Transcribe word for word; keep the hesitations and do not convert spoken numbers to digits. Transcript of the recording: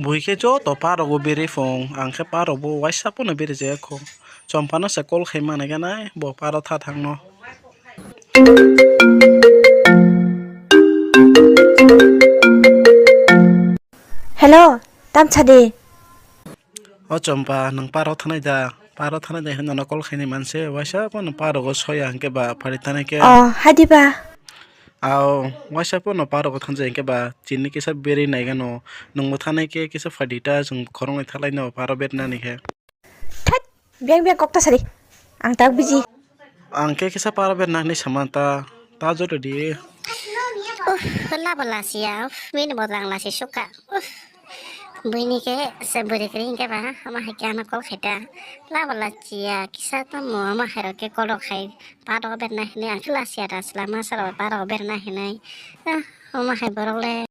Bui khe joto parok o beri phung, ang khe parok bo waisa pono beri jaya kho. Chompa no se call khai mani gana bo paro tha thang no. Hello, tamsa di. O Chompa, nwng paro thanai da? Paro thanai da hinwi nono call khainai manse, waisa pono paro go soya hwnkhe ba phari thanai khe. Oh, hadi ba? Ao, waisa pono paro go thanjai hwnkhe ba, chini kisa beri nai gano, nwngbo thanai khe kisa phadi ta, chwng khoroknwi thalai no paro bernani khe. Thait, biyang biyang kok ta sari. Ang tak biji. Ang khe kisa paro bernani samanta, ta joto di. Uff, labo lasiya, uff, bini bodol ang lasi sukha. Uff, buini khe se bwrwi kwrwi hinkhe ba, ama hai khe ano call khaita. Labo lasiya, kisa tamo ama hai rok khe call rok khai, paro berna hinwi ang khe lasiya da, chwla masa rok paro berna hinwi. Ah, ama hai borok le.